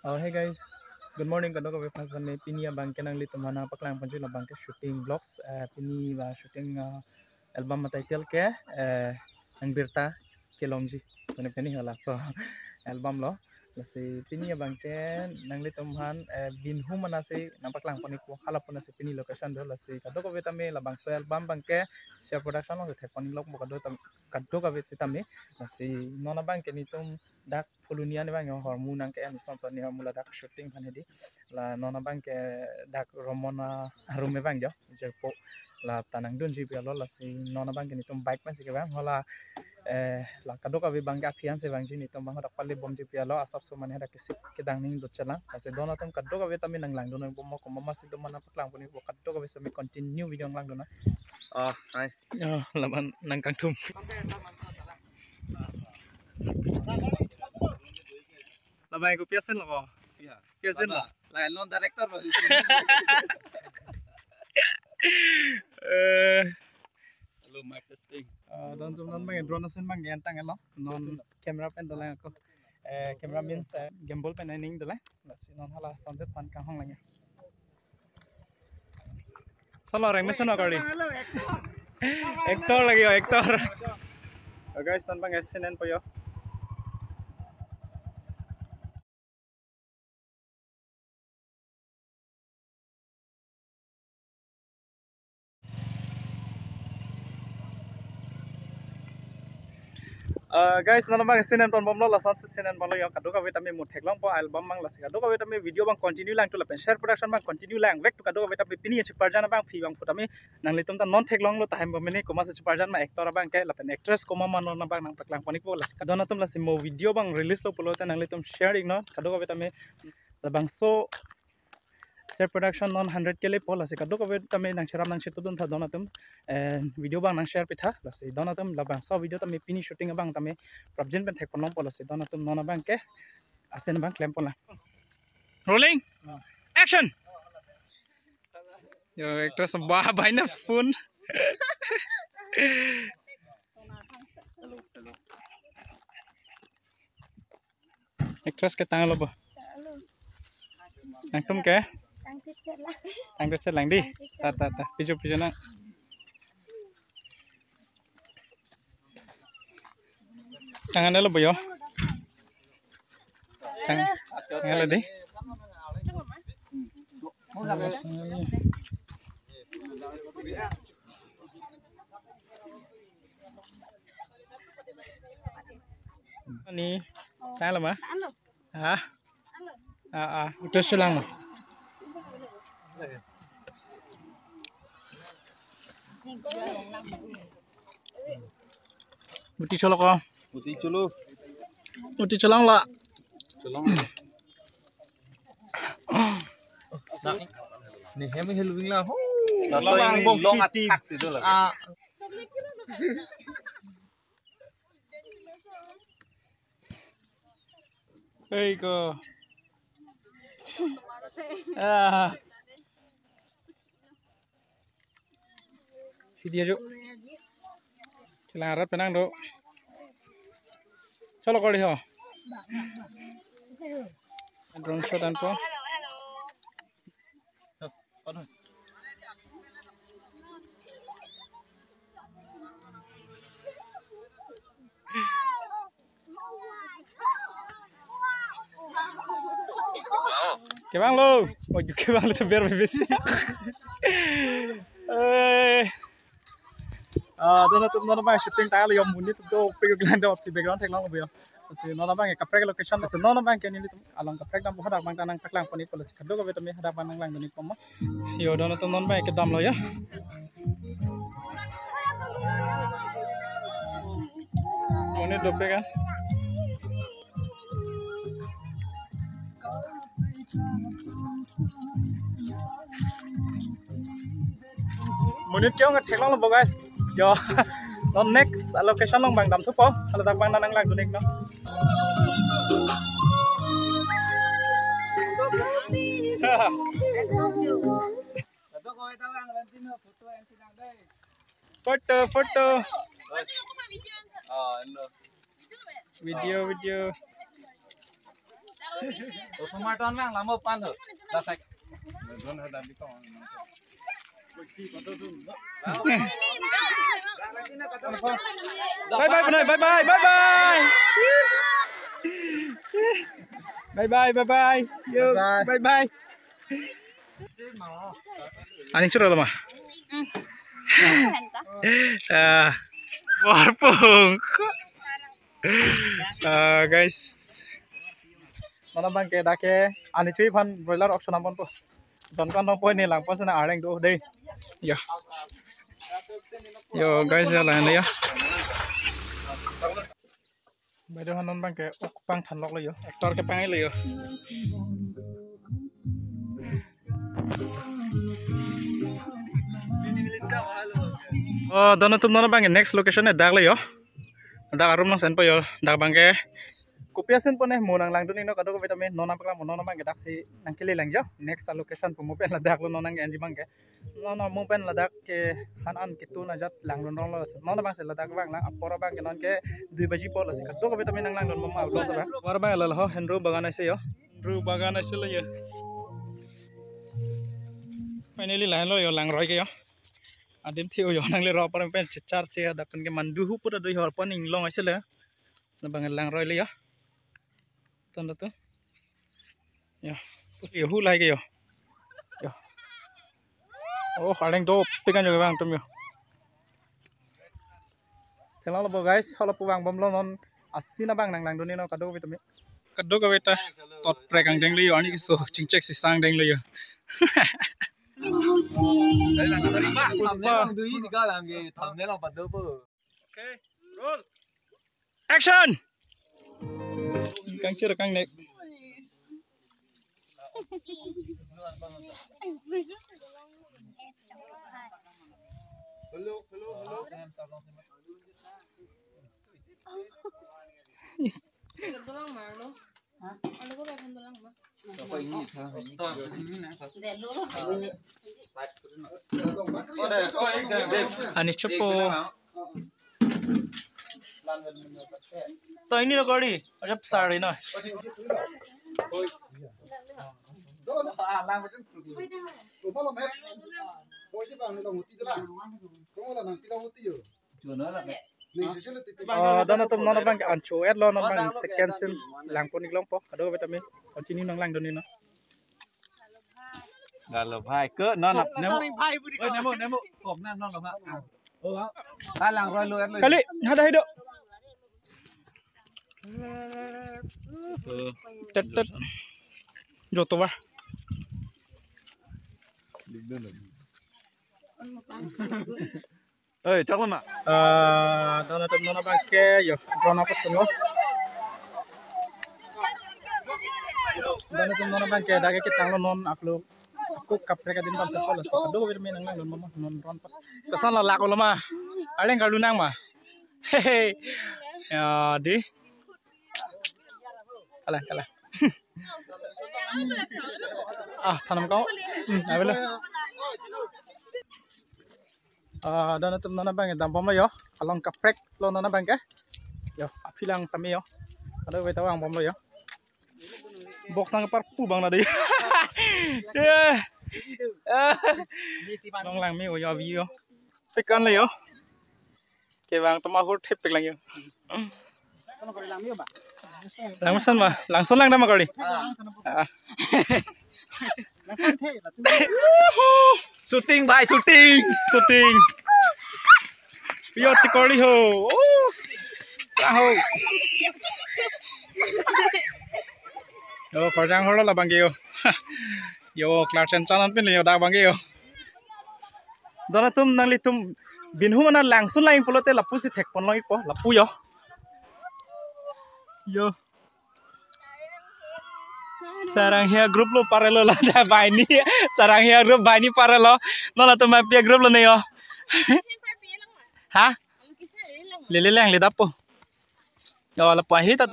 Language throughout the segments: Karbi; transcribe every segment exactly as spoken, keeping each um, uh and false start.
Oh, hey guys, good morning kadokave aphan sitame. Pini abang ke nanglitum aphan nangpaklang ponji labang ke shooting vlogs. Eh, pini ba shooting, ah, album a-title ke, eh, Nang Birta Kelongji. Pini pini hala so album lo. Lasi pini abang ke nanglitum aphan, eh, Binhu mena si nangpaklang pon-ikpo, hala pon si pini location do. Lasi kadokave tame labangso album abang ke Share Production along si thek pon-iklo kadokave tam-, kadokave sitame. Lasi non abang ke nelitum dak Phuloni arni abang hormu nangke-en, son son ni hormu ladak shooting aphan hedi. La non abang ke dak Romon arum abang jo, jirpo. La ta nangdunji pi alo, lasi non abang ke nelitum bike pensi kevang. Hala, eh, la kadokave abang ke aphi an si vangji, nelitum abang hadak pale bomji pi alo, asapso mane hadak kesip kedang ning dotchelang. Lasi don atum kadokave tame nanglangdun bom mo, komat ma si do ma nangpaklang pon-ikpo, kadokave sitame continue video nanglangdun nang. Oh, hi. Oh, labang nangkangthum. Labang kopi asen lo ko? Iya. Kopi asen lo? Lain non director baru. Eh. Hello, mic testing. Eh, don atum non abang drone asen abang entang lo. Non camera pen dolang ako. Eh, camera means, eh, gimbal pen aning dolang. Lasi non hala sunset aphan kanghon lang ya. Solo reng mesen akari. Actor lagi, oh, actor. Oh, guys, non abang S N N po yo. Eh, guys, non abang S N N pon bomlo, lason S N N bomlo yo, kadokave tame mo theklongpo album abang, lasi kadokave tame video abang continue lang tu lapen Share Production abang continue lang vek tu kadokave tame pini chiparjan abang phi abang phu tame nanglitum ta non theklonglo tahai bomini, komat si chiparjan ma actor abang ke lapen actress komat ma non abang nangpaklang pon-ikpo. Lasi kadon atum lasi mo video abang release lo pulote nanglitum share-iknon, kadokave tame labangso Share Production non hundred K lepo, lasi kadokave tame nangcherap nangchetudun tha don atum, eh, video abang nangshare pitha. Lasi don atum labangso video tame pini shooting abang tame prapjin pen thek pon longpo, lasi don atum non abang ke asen abang klem pon lang. Rolling. Action. Yo, actress ba baina phone. Actress ke tanglo bo? Nangtum ke? Tang picture lang. Tang picture lang di. Tang picture. Ta, ta, ta. Pijo, pijo nang. Tangan lo bo yo. Tang, tangan lo di. Ni, tanglo ma? Tanglo. Ha? Tanglo. Ah, ah, utus lang ma? Buti cholo ko? Buti cholo. Buti cholong la. Cholong. Ni hem helwing la ho. Laso labang yang bong long chiti. Atak situ la. Ah. Hei ko. Ah. Video ju. Chelang arat penang do. Cholo kori ho. Drone shot anpo. Kevang lo. Oh, kevang lo to ber bebesi. Eh. Ah, don atum non abang shooting tanglo yo, monit do pe lang do background theklong bo yo. Lasi non abang kaprek location, lasi non abang ke nelitum along kaprek dampo, hadak abang ta nangpaklang pon-ikpo, lasi kadokave tame hadak abang nanglangdun-ikpo mo. Yo, don atum non abang kedamlo yo. Monit dopik kan. Monit ke-ong theklonglo bo guys. Yo. Non next location along abang damthupo. Haladak abang nanglangdun-iknon. Photo, photo. Video, video. Osomar ton bang lama pan ho. Dasai. Bye bye, bye bye, bye bye. Bye bye, bye bye. Yo, bye bye. Aning chura lama. Ah, warpung. Ah, guys. Mana bang ke dak ke ani chui phan broiler auction ampon po. Don kan dong poi ni lang pon sena areng do dei. Yo. Yo guys, ya lain ya. Baido hanon bang ke ok pangthan lok lo yo. Actor ke pang lo yo. Oh, don atum non bang ke next location e dak lo yo. Dak arum nang sen po yo. Dak bang ke kopi asin po ne mo nang langdun ino kadokave tame non nang paklang mo non bang ke dak si nang kele lang jo. Next a location po mo pen ladak lo non nang enji bang ke. Non mo pen ladak ke han an kitu na jat langdun rong lo. Non bang si ladak bang lang apor bang ke non ke dui baji po lo si kadokave tame nang langdun mo ma lo sa bang. War bang la ho Hendru bagan ase yo. Hendru bagan ase lo yo. Finally lahin lo yo langroi ke yo. Adim thi yo nang le ro par pen chichar che dak pen ke mandu hu pura dui hor pan inglong ase le. Na bang langroi le yo. Ton tu. Yo. Yo hu lai ke yo. Yo. Oh, areng do pikan jo bang tum yo. Thela lo bo guys, holo pu bang bom lo non. Asina bang nang langdun ino kadokave tame. Kadokave ta tot prek ang deng le yo ani kiso chingchek si sang deng le yo. Puspa. Thumbnail ang dui di ka lang ke thumbnail ang pado po. Okay, roll. Action. Kang chir kang nek. Hello, hello, hello. Ani chepo. To ini lo kori, ajab sari na. Oh, don atum non bang ke ancho et lo non bang second scene langpon ik long po. Kadokave tame continue nang langdun ino. Lalo bhai ke non ap nemo. Oi, nemo, nemo. Kom na non lo ha. Oh, ha. Langroi lo et lo. Kali hada hido. Tet tet. Joto ba. Oi, chak lo ma. Ah, don atum non bang ke yo, drone ako seno. Don atum non bang ke dak ke tang lo non upload. Ako kaprek adim bang sepol sa. Kadokave tame nang langdun mo non drone pas. Koson la lak lo ma. Areng kalu nang ma. Hehe. Ya di. Kalang, kalang. Ah, thanam kau. Hmm, avelo. Ah, don atum non bang dam bom lo yo. Along kaprek lo non bang ke. Yo, aphi lang tame yo. Kadokave ta vang bom lo yo. Box nang parpu bang na di. Eh. Long lang me yo, yo, view yo. Pikan le yo. Kevang tama hur thep pik lang yo. Langmesan ma, langson lang dama kori. Ah. Shooting bhai, shooting, shooting. Yo, tikori ho. Oh. Taho. Yo, korjang holo la bang ke yo. Yo, klar chen chanan pin le yo dak bang ke yo. Don atum nanglitum binhu mana langsun lang pulote lapu si thekpon long ikpo, lapu yo. Yo. Sarang hia group lo parelo la da baini. Sarang hia group baini parelo. Non atum ma pia group lo ne yo. Ha? Lele lang le dapo. Yo, lapu ahi ta.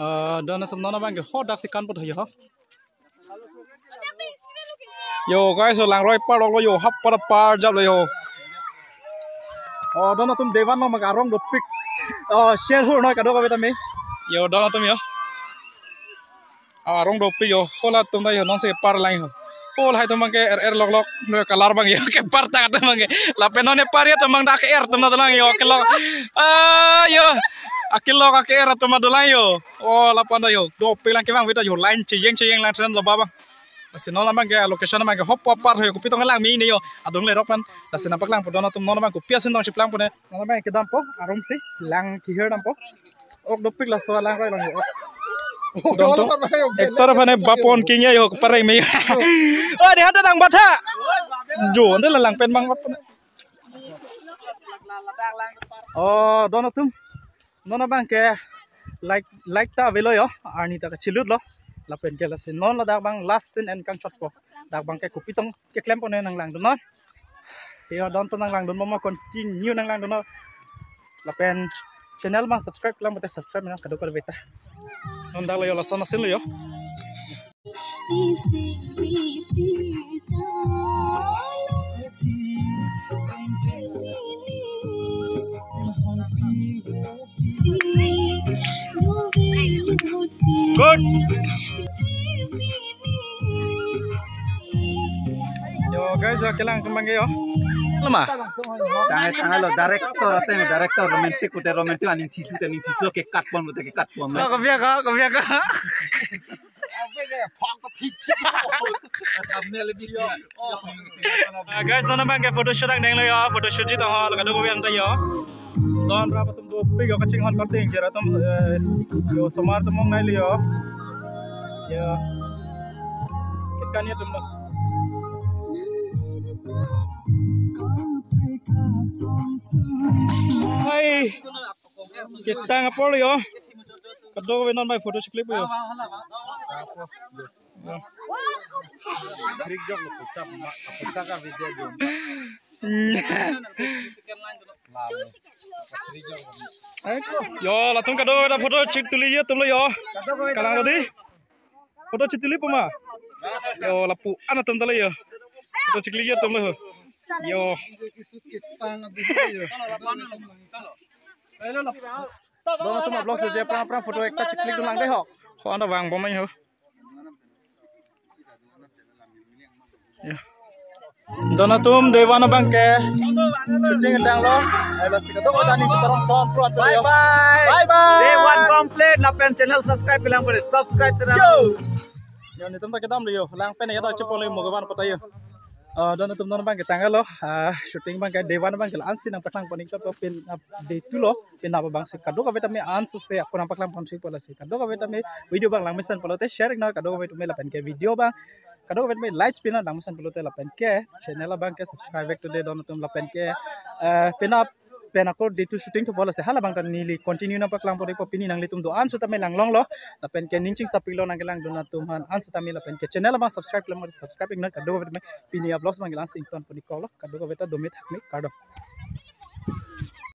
Eh, don atum non bang ke ho dak si kan put ho yo. Yo guys, so langroi parlok lo yo, hap para par jap lo yo. Oh, don atum devan lo mak arong dopik. Oh, share hur noi kadokave tame. Yo, don atum yo. Arong dopik yo, halatum ta yo, non si kepar lang yo. Hal hai atum abang ke er er lok lok, no color abang yo, kepar tang atum abang ke. Lapen non kepar ya atum abang dak er atum ta dolang yo, kelok. Ah, yo. Akelok aker atum ta dolang yo. Oh, lapu-an ta yo. Dopik lang kevang vita yo, line chejeng chejeng lang tren lo abang. Lasi non abang ke location abang ke hop apar yo, kopi tong lang me ne yo. Adung lerok pen. Lasi nangpaklangpo don atum, non abang kopi asin tong cheplangpo ne. Non abang kedampo, arum si, lang kihir dampo. Ok dopik, laso alang koi lang yo. Don atum, actor aphan ne bapon king ya yo, pareng me. Oh, dia ada nang batha. Jo, ante la lang pen bang bapon. Oh, don atum. Non abang ke light, light ta avelo yo, arni ta kachilutlo. Lapen ke lasi non ladak abang last scene and kangchotpo. Dak abang ke kopi tong keklempo ne nanglangdun non. Yo, don atum nanglangdun mo, continue nanglangdun non. Lapen channel abang subscribe lang, bote subscribe nang kadokave ta. Non dak lo yo, lason asin lo yo. Good. Yo guys, yo kelang kemang yo. Lama. Tanglo, tanglo, director ateng, director romantic pute romantic, aning thisu te aning thisu, kekat pon pute kekat pon. Oh, kopi ako, kopi ako. Ah, guys, non abang ke photoshoot angdeng lo yo, photoshoot ji tong hal, kadokave ta yo. Don rap atum dopik yo, kachinghon karding, jera atum, eh, yo osomar atum mong nai lo yo. Ya. Kitkan ya atum lo. Hai. Kitang apor yo. Kadokave non abang photo si clip yo. Yo, latum kadokave ta photo chek tuli yo atum lo yo. Kalang rodi. Photo chek tuli puma. Yo, lapu-an atum ta lo yo. Photo chek tuli yo atum lo. Yo. Don atum vlog jo je prang prang photo ekta chek klik dun lang dei ho. Ho anda vang bom ho. Ya. Don atum, day one abang ke shooting tanglo. Ayo, lasi kadokave ta ning chiparong ton pro anto. Bye bye. Bye bye. Day one complete, lapen channel subscribe bilang boleh. Subscribe channel. Yo. Yo, netum ta kedam lo yo. Lang pen ya ta chepon lo mo kevan pata yo. Ah, don atum, non abang ke tanglo, ah, shooting abang ke day one abang ke la-an si nangpaklang pon ik ta, pen, ah, day two lo, pen abang si kadokave tame ansose ako nangpaklang pon thik pon lasi. Kadokave tame video abang langmesen pulote share ik non, kadokave tame lapen ke video abang, kadokave tame likes pin langmesen pulote lapen ke channel abang ke subscribe ik to de don atum lapen ke, eh, pen ap pen ako day two shooting thupo lasi hala abang ta neli continue nangpaklang pon ikpo, pini nanglitum do-an setame langlonglo. Lapen ke ning chingsapiklo nangkelangdun atum aphan an setame, lapen ke channel abang subscribe lang subscribe ik non, kadokave tame pini a vlogs abang ke la-an si ington pon iklo, kadokave ta do me thak me, kardom.